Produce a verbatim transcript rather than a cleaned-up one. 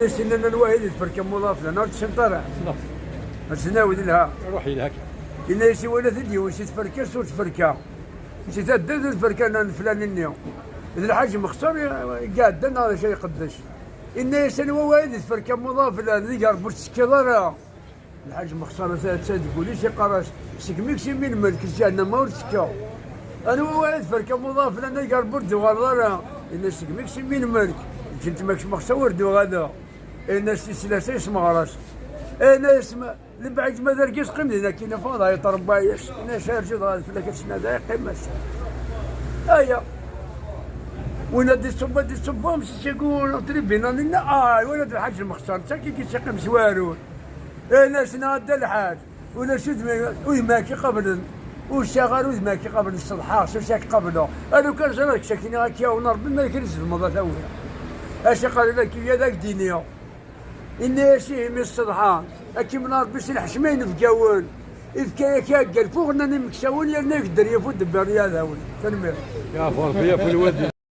As-inna-nni: "Anwa i d tferka n uḍar flan?" Ur tessineḍ ara. Ad s-nawi d lha. Ruḥ yelha kan. Inna-yas: "Iwala-t-id yiwen si tferka, s ur tferka. Si taddart d tferka n flan-nni. D lḥaǧ Mextar i, i iɛeddan neɣ d acu iqeddec?" Inna-yas: "Anwa wa i d tferka n uḍar flan? Deg Ṛebbi ur tettekkiḍ ara." Lḥaǧ Mextar ata, ata deg wul-is iqqar-as: "Segmi i k-simmi lmelk, s ǧahennama ur ttekkeɣ." "Anwa wa i d tferka n uḍar flan, deg Ṛebbi ur d-tuɣaleḍ ara?" Inna: "Segmi i k-simmi lmelk, ǧǧant-m akk Mextar ur d-uɣaleɣ." Inna-as: "Isla-as, ay smeɣras." Inna-as: "Ma, lebɛid ma d argaz, qqim din akkin, afad ay ṭrebba-yas." Inna-as: "Arǧu dɣa fell-ak ad tnadi, ay qqim ass." Aya. Win ad d-iṣubb, ad d-iṣubb, am s-, seg tribina-nni, ay, wala d lḥaǧ Mextar, d taki i yettqim s warun. Inna-as: "Neɣ a dda lḥaǧ, ulac udem-, udem-ak iqablen. Ur sɛiɣ ara udem-ak iqablen, ṣṣeḍḥaɣ, s ur sɛiɣ qableɣ. A lukan ẓriɣ kečč akkin i ak-yawen Ṛebbi, ma d kra tzedmeḍ a tawi." Acu qqaren akka, ad ak-d-iniɣ. Inna-yas: "Ihi mi ṣṣeḍḥa, ad k-imneɛ Ṛebbi s lḥecma inebgawen. Ifka-yak aɛeggal f uɣennan imeksawen, yerna yegder yaf udebbir n yiɛdawen." Tanemmirt. Yeɛfu Ṛebbi, yeɛfu lwaldin.